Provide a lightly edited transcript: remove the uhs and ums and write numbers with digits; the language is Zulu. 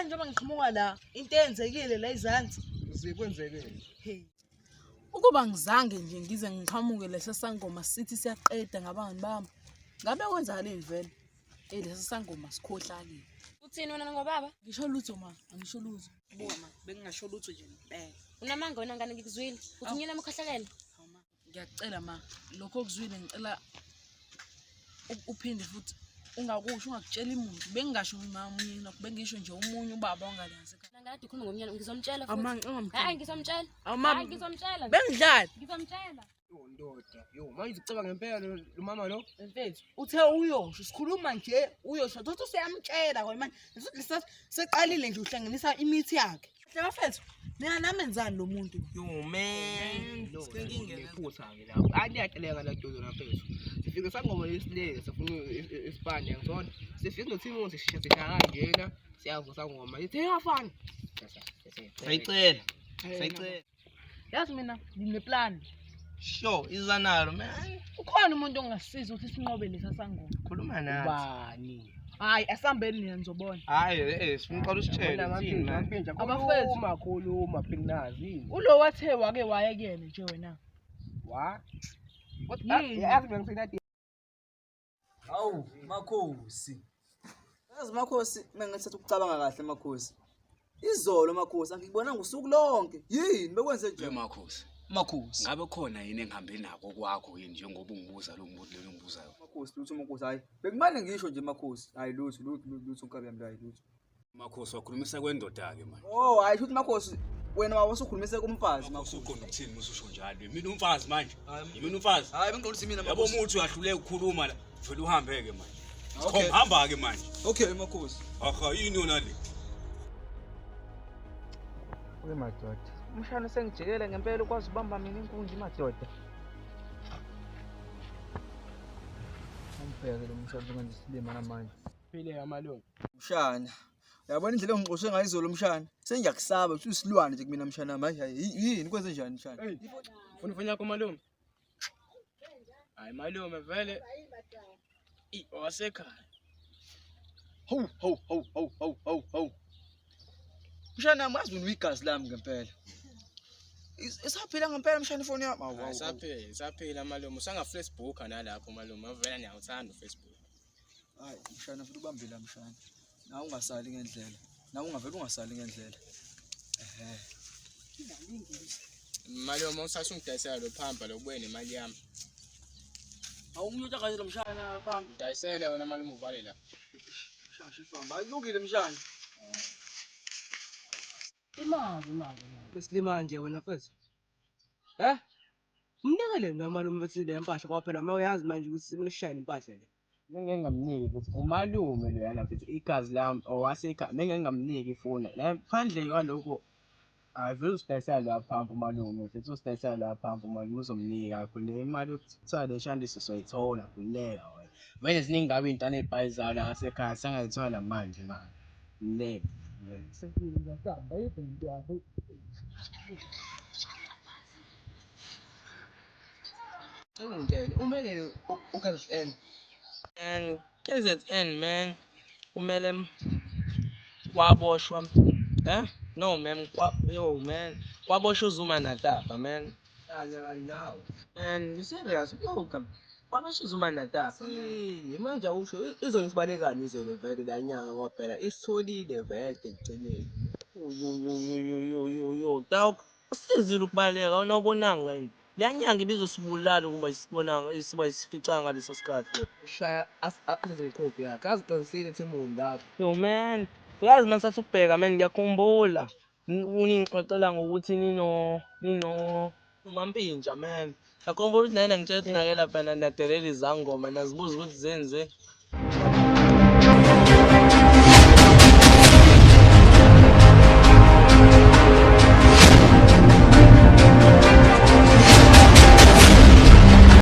Yazi njengoba ngiqhamuka la, into eyenzekile la izansi. Zikwenzekile. Hey. Ukuba ngizange nje ngize ngiqhamuke lesa sangoma sithi siyaqeda ngabangani bami. Ngabe kwenzakaleni vele? Eh lesa sangoma sikhohlakele. Uthini wena ngobaba? Ngisho lutho ma, angisho lutho. Buka ma, bengingasho lutho nje ngempela. Unamanga wena ngane ngikuzwile. Uthi unyena umkhohlakele. Hawu ma, ngiyakucela ma, lokho okuzwile ngicela uphinde futhi ungakusho ungakutsheli muntu. Bengingasho ma omunye nakho bengisho nje omunye ubaba ongale ngasekhaya. Nangade ukhuluma ngomnyana ngizomtshela Awu ma, futhi. ungamtsheli. Hayi ngizomtshela. Awu ma, Hayi ngizomtshela. bengidlala. Ngizomtshela. Yo ndoda, yo manje uceba ngempela lo mama lo. Mfethu, uthe uyosho, sikhuluma nje uyosho, thothi useyamtshela kwamanje. Manje seqalile nje uhlanganisa imithi yakhe. Hle bafethu, mina namenzani lo muntu? Yo man, sinephutha ke lapho. Aniyateleka la dodo la mfethu. Sifike sangoma lesilele sifuna isipande ngithola. Sifike noThimothi sisha sishaya kanjena, siyavusa ngoma. Ithi hey afana. Sayicela. Sayicela. Yazi mina ngineplan. Sure, iza nalo man. Ukhona umuntu ongasisiza ukuthi sinqobe lesa sangoma. Khuluma nathi. Ubani? Hayi, asambeni nina nizobona. Hayi, eh sifuna uqala usitshele uthini man. Abafethu. Khuluma khuluma phinazi. Ulo wathe wake waya kuyena nje wena. Wa? Kodwa Yini? yazi mina ngisenadi Hawu makhosi. Yazi makhosi mengathatha ukucabanga kahle makhosi. Izolo makhosi angikubonanga usuku lonke. Yini bekwenze We nje? makhosi, Makhosi. ngabe khona yini engihambe nako kwakho yini njengoba ungibuza lo mbuzo lelo ungibuzayo? Makhosi lutho makhosi hayi. Bekumane ngisho nje makhosi. Hayi lutho lutho lutho lutho nkabi yami hayi lutho. Makhosi wakhulumisa kwendoda-ke manje. Oh hayi shuthi makhosi wena wawusukhulumisa kumfazi Makhosi makhosi. uqonda ukuthini uma ususho njalo? Yimina umfazi manje. Yimina umfazi. Hayi bengiqonda mina Yabo makhosi. umuthi uyahluleka ukukhuluma la. Vele uhambe-ke manje. Okay. Sikhomba hamba-ke manje. Okay makhosi. Aha yini yona le? We madoda, umshana usengijikele ngempela ukwazi ubamba mina inkunzi madoda. Umbheke lo mshana ungenza isilima namanje. Phile malume. Mshana. Uyabona indlela engixoshwe ngayo izolo mshana? Sengiyakusaba ukuthi usilwane nje kumina mshana manje hayi yini kwenze njani mshana? Hey, ufuna ifoni yakho malume? Hayi malume vele. I owasekhaya. Hawu hawu hawu hawu hawu hawu hawu. Mshana mazi wena uyigazi lami ngempela. Isaphila ngempela mshana ifoni yami. Hawu hawu. Isaphila, isaphila malume. Usanga Facebook nalapho malume. Vele ngiyawuthanda uFacebook. Hayi mshana futhi ubambe la mshana. Nawe ungasali ngendlela. Nawe ungavele ungasali ngendlela. Ehhe. Malume usase ungidayisela lo phampa lo buye nemali yami. Awumnyuta kahle lo mshana phambi. Ngidayisele wena malume uvale la. Shasha ifamba. Ayilungile mshana. Imali imali. Besilima nje wena mfethu. Eh? Umnikele mina malume mfethu le mpahla ngoba phela uma uyazi manje ukuthi simele impahla le. Ngeke ngingamniki ukuthi umalume loyana mfethu igazi lami owasekhaya ngeke ngingamniki ifoni. La phandle kwalokho hayi vele usidayisela la phambi umalume mfethu usidayisela la phambi umalume uzomnika kakhulu le imali yokuthiwa le shandiso soyithola khululeka wena. Vele ziningi kabi iy'ntwana ey'bhayizayo la ngasekhaya sengayithola manje manje. Khululeka. Ungitshele umekele u-KZN. And KZN man kumele kwaboshwa eh no man kwa, yo man kwaboshwa uZuma naTafa man. Man you serious yo kwaboshwa uZuma naTafa. Manje awusho izongisibalekani izolo vele la nyanga ngoba phela isitholile vele ekugcineni. Yo yo yo yo yo yo yo dawg usizile ukubaleka wena awubonanga yini? Leya nyanga ibizosibulala ukuba isibonanga isiba isificanga ngaleso sikhathi. Shaya asenze ikhophi yakhe aziqinisile Thimoni lapho. Yo man, uyazi uma ngisatha ukubheka man ngiyakhumbula uningixoxela ngokuthi nino nino uMampintsha man. Ngiyakhumbula ukuthi nayena ngitshela ukuthi nake lapha nadelela izangoma nazibuza ukuthi zenze.